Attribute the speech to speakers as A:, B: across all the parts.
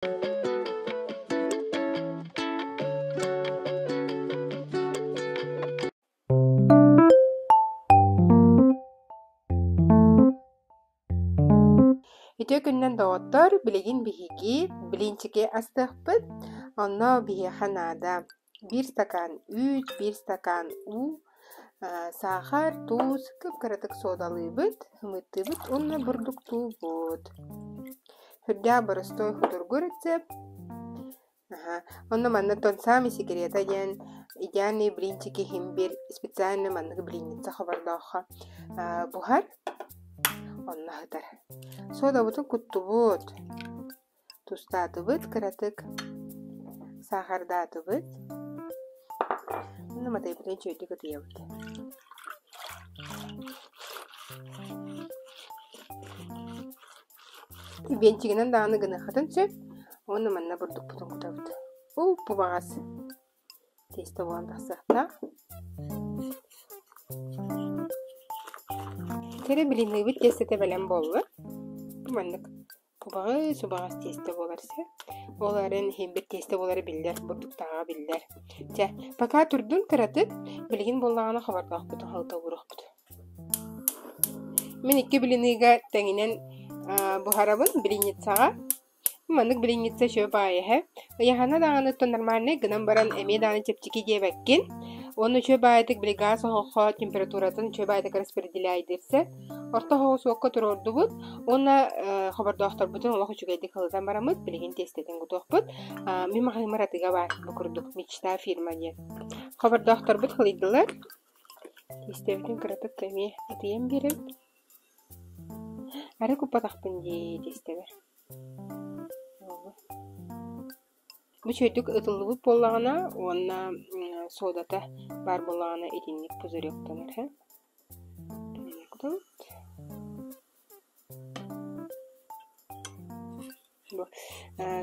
A: Үтүө күнүнэн доҕоттор, билигин биһиги блинчики астыахпыт. Онно биһиэхэ наада биир стакан үүт, биир стакан уу, саахар, туус, кып-кыратык суодалыыбыт, ымыттыыбыт уонна бурдуктуубут. Сүрдээх боростуой судургу рецепт. Аһа, онно манна тот самый секрета диэн идеальные блинчики иһин специально маннык блинница хобордооххо буһар, онно сытар. Суодабытын куттубут, тустаатыбыт кыратык, саахардаатыбыт, онно матайбытын үчүгэйдик ытыйабыт. Венчигинэн даҕаны гыныаххытын сөп уонна манна бурдукпутун кутабыт. Уп-убаҕас тиэстэ буолан тахсыахтаах. Кэрэ блинныыбыт тиэстэтэ бэлэм буолла. Бу маннык убаҕас-убаҕас тиэстэ буолар сөп. Ол эрэн иһин бир тиэстэ буолара биллэр, бурдуктааҕа биллэр. Чэ, пока турдун кыратык, билигин буоллаҕына хобордоохпутун халыта ууруохпут. Мин икки блиныга тэҥинэн буһарабын блинницаҕа. Маннык блинница үчүгэй баайа Ыйаһана даҕаны нормальнай гынан баран эмиэ даҕаны чэпчэки диэбэккин. Уонна үчүгэй баайытык били гаас оһоххо температуратын үчүгэй баайытык распределяйдыырсэ. Орто оһоҕу суокка туруордубут уонна хобордоохторбутун олох үчүгэйдик ылытан бараммыт билигин тиэстэтин кутуохпут. Мин маҕаһыыммар атыыга баар бу курдук Мечта фирма диэн. Хобордоохторбут халыйдылар. Тиэстэбитин кыратык эмиэ ытыйан биэрэбит. Арыы куппатахпын дии тиэстэбэр. Бу үчүгэйдик ытыллыбыт буоллаҕына уонна суодата баар буоллаҕына итинник пузыректанар һэ. Бу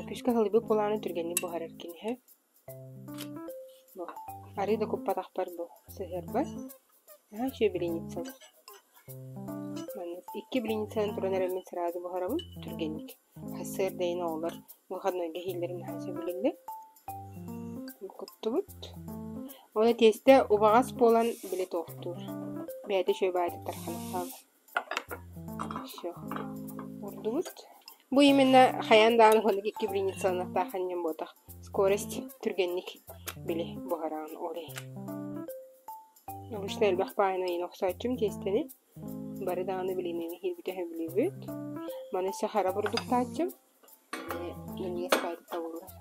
A: күүскэ халыйбыт буоллаҕына түргэнник буһарар кини Бу арыы да куппатахпар бу сыһыарбат. Наһаа үчүгэй блинницалар. Маннык икки блинницанан туран эрэммин сразу буһарабын түргэнник. Сарсыарда иһин оҕолор выходнойга иһииллэрин наһаа сөбүлүүллэр. Куттубут. Уонна тиэстэ убаҕас буолан били туохтуур. Бэйэтэ үчүгэй баайытык тарханан хаалар. Все. Уурдубут. Бу именно хайаан даҕаны хонук икки блинницаланыахтаах анньан буотах. Скорость түргэнник били буһараҕын ол иһин. Обычно элбэх баайын айын охсооччум тиэстэни. Бары даҕаны блинныны киирбитэ сөбүлүүбүт. Маны өссө хара бурдуктааччым. Минньигэс баайдык табыллар.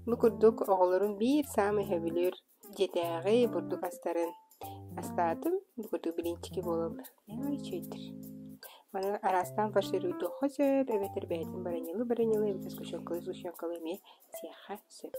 A: Бу курдук оҕолорум биир саамай сөбүлүүр дьиэтээҕи бурдук астарын астаатым. Бу курдук блинчики буолаллар. Наһаа үчүгэйдэр. Маны араастаан фаршируйдуохха сөп эбэтэр бэйэтин баранньылыы-баранньылыы эбэтэр сгущенкалыы-сгущенкалыы эмиэ сиэххэ сөп.